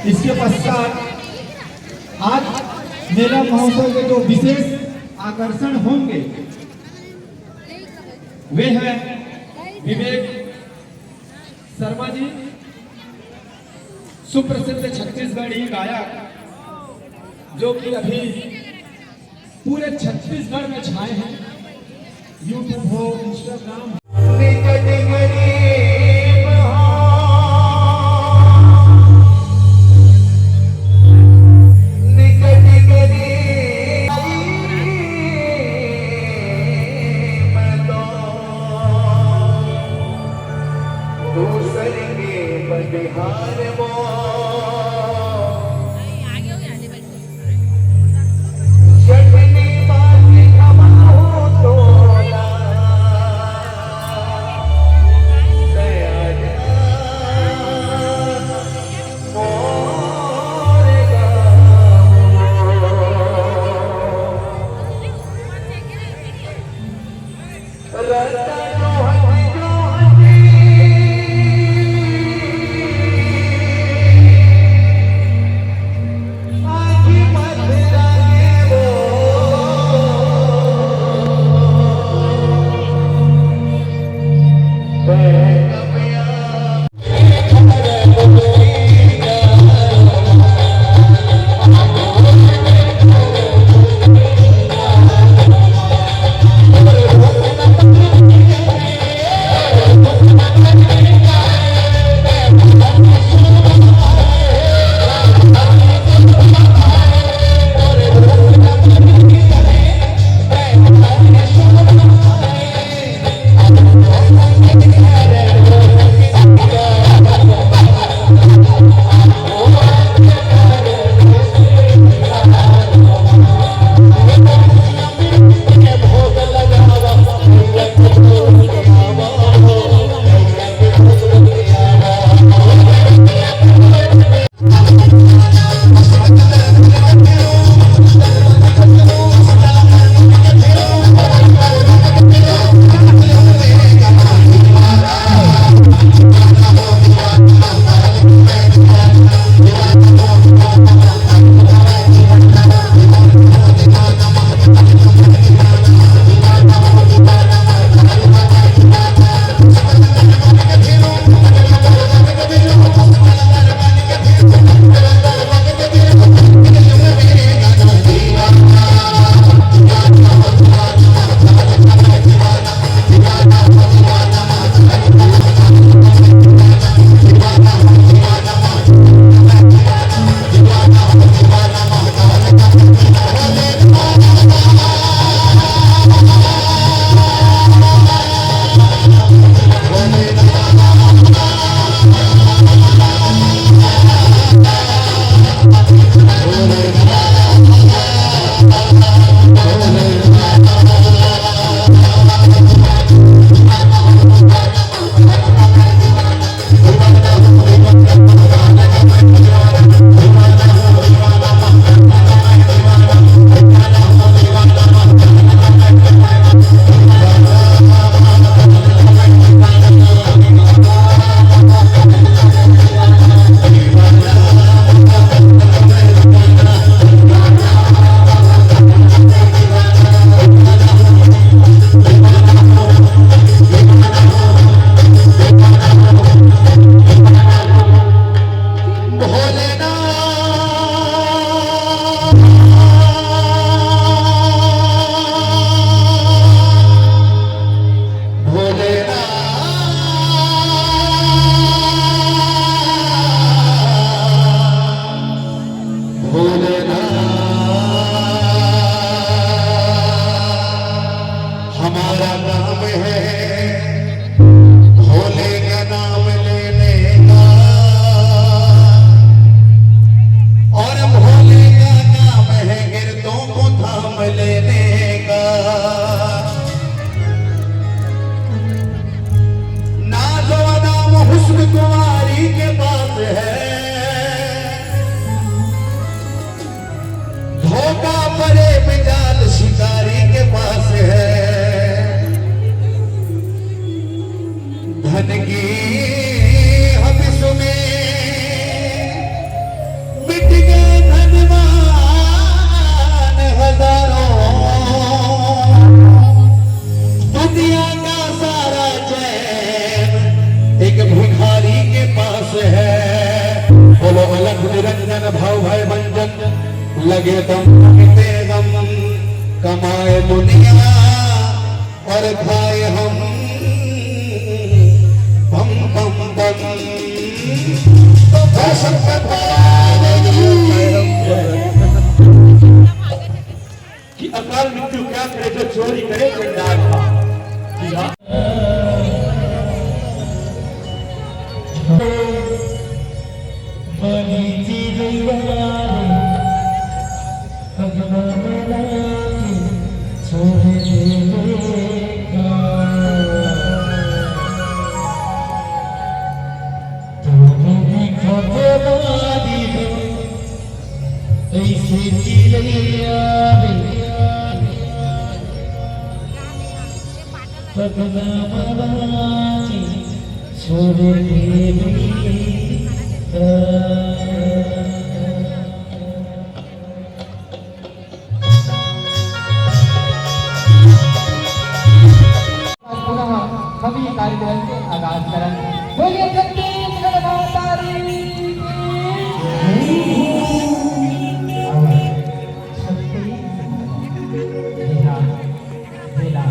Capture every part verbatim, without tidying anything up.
इसके पश्चात आज मेला महोत्सव के जो विशेष आकर्षण होंगे, वे हैं विवेक शर्मा जी, सुप्रसिद्ध छत्तीसगढ़ी गायक, जो कि अभी पूरे छत्तीसगढ़ में छाए हैं। YouTube हो, Instagram हो। दूसर के बनिहार वो। लगे दम, लगे दम, कमाए मुनिया और खाए हम। Bomb, bomb, bomb. तो भाषण करता कि अकाल मृत्यु क्या करे जो चोरी करे चंडाल का। कि हाँ। ऐसे चिड़ैया रे, पगला मना के छोड़ देबे का। पुनः हम ये कार्यक्रम के आगाज करन। बोलिए छत्तीसगढ़ माता री की। छत्तीसगढ़। जी हाँ। जी हाँ।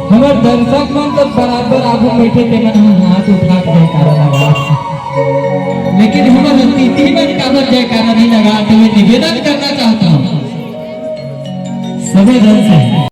हमर दर्शक मन तो बराबर आगू बैठे, ते मन ह हाथ उठा के जयकारा लगा, लेकिन हमर अतिथि मन काबर जयकारा नहीं लगा, तो मैं निवेदन करना चाहता हूँ सभी जन से।